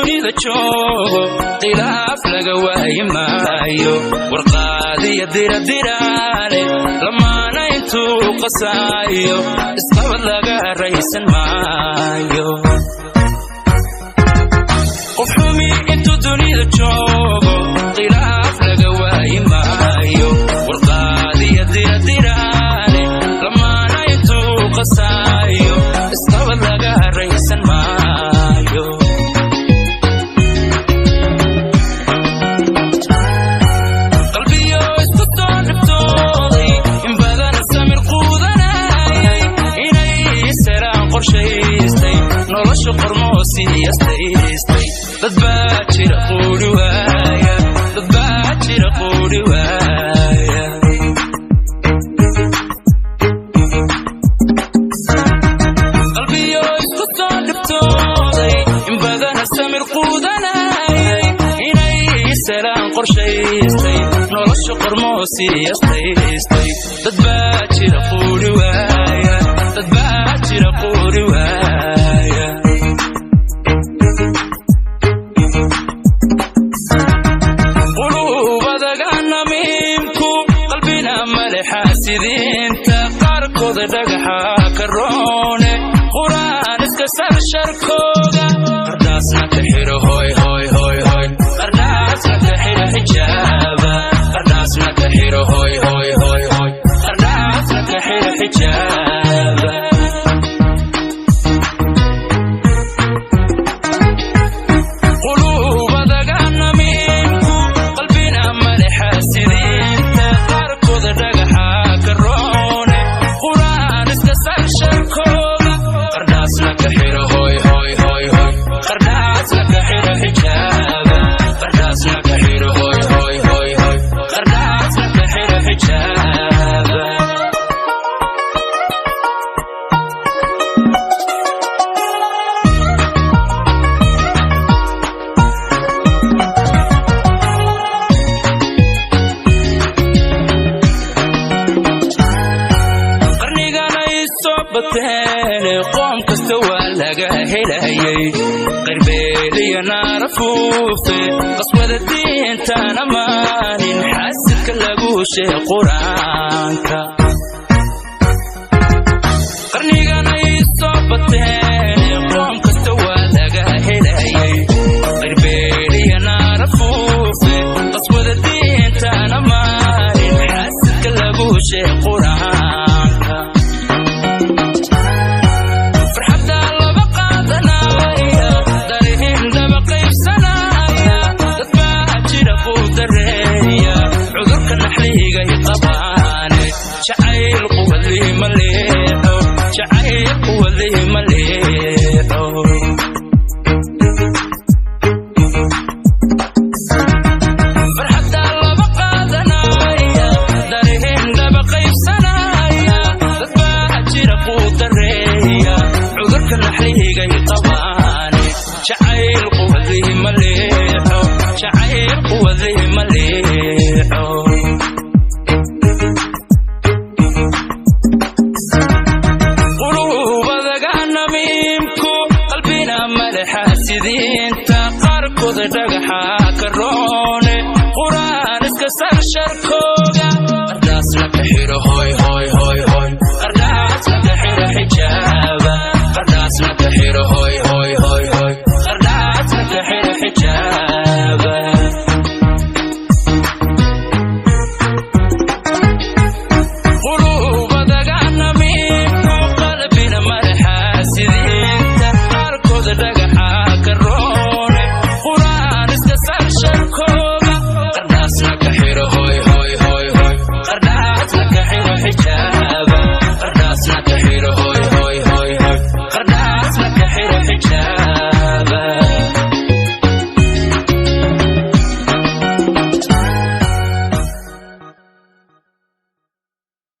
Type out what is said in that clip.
Dunida joogo khilaaf laga waayi maayo, warqaadiya diradiraale lamaana intuu qasaayo isqabad laga raysan maayo. Qof xumi intuu dunida joogo khilaaf laga waayi maayo, warqaadiya diradiraale lamaana intuu qasaayo isqabad laga raysan maayo. Qalbiyo isku soo dhibtooday in badan samir quudanayay inay seraan qorshaystay nolosha qormoo siiyastaystay. Dad baa jira quuri waaya, dad baa jira quuri waaya. Qalbiyo isku soo dhibtooday in badana samir quudanayay inay seraan qorshaystay nolosha qormoo siiyastaystay. Dad baa jira quuri waaya, dad baa jira quuri waaya. Quluubadaga namiimku qalbina male xaasidiinta qaarkooda dhagaxa ka roone quraan iska sar sharkooga qardhaasna ka xiro hoy hoy hoy hoy, qardhaasna ka xiro xijaaba, qardhaasna ka xiro hoy hoy hoy hoy, qardhaasna ka xiro xijaaba. Quluubadaga namiimku qalbina male xaasidiinta qaarkooda dhagaxa ka roone quraan iska sar sharkooga qardhaasna ka xiro hoy hoy hoy hoy, qardhaasna ka xiro xijaaba, qardhaasna ka xiro hoy hoy hoy hoy, qardhaasna ka xiro xijaaba. Qarniganay soo bateen qoom kasta waa laga helayay qarbeeliyo naara fuufe qaswada diintaan ammaanin xaasidka lagu sheeg qur-aanka. Qarniganay soo bateen qoom kasta waa laga helayay qarbeeliyo naara fuufe qaswada diintaan ammaanin xaasidka lagu sheeg qur-aanka. Farxadda laba qaadanaya, darihin laba qaybsanaya, dad baa jira quu dareeya cudurka naxligay qabaane. Jacayl quwadii ma leexo, jacayl quwadii ma leexo. Farxadda laba qaadanaya, darihin laba qaybsanaya, dad baa jira quu dareeya cudurka naxligay qabaane. Jacayl quwadii ma leexo, jacayl quwadii ma leexo. Quluubadaga namiimku qalbina male xaasidiinta qaarkooda dhagaxa ka roone quraan iska sar sharkooga qardhaasna ka xiro hoy